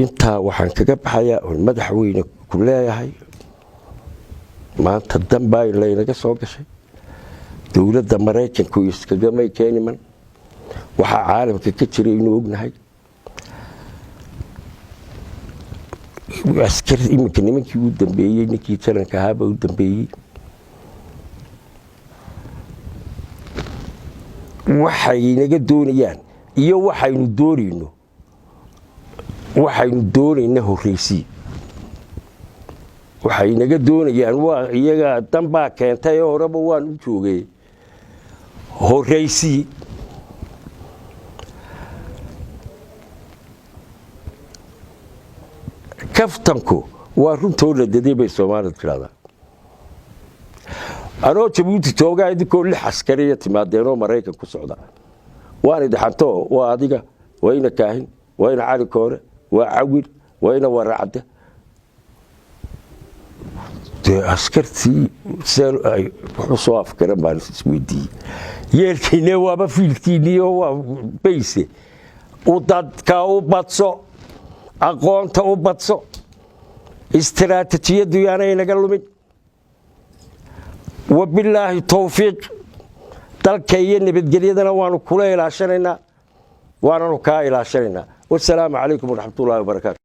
Intaa waxaan kaga baxayaa oon madaxweyne ku leeyahay, maanta danbaa laynaga soo gashay. Dowladda Maraykanku iskagamay keeniman. Waxaa caalamka ka jiray inuu ognahay. Askar iminka nimankii u dambeeyey, ninkii taranka ahaaba u dambeeyey, waxay naga doonayaan iyo waxaynu doonayno, waxaynu doonayna horreysii. Waxay naga doonayaan waa iyaga danbaa keentay, horeba waan u joogay, horreysii. Kaftanku waa runtoo la daday bay Soomaalida tidhahdaa. Anoo Jabuuti joogaa idinkoo lix askariya timaadeenoo Maraykan ku socda, waan idixantoo, waa adiga, waa ina Kaahin, waa ina Cali Koore, waa Cawil, waa ina Waracadde. Dee askartii see ay wuxuu soo afgaran baan isweydiiyey. Yeelkiine waaba fiilkiinniyo waa bayse u dadka u badso, aqoonta u badso, istiraatijiyaddu yaanay naga lumin. Wabilaahi towfiiq. Dalka iyo nabadgelyadana waanu kula ilaashanaynaa, waananu kaa ilaashanaynaa. Wasalaamu calaykum waraxmatullahi wabarakaatu.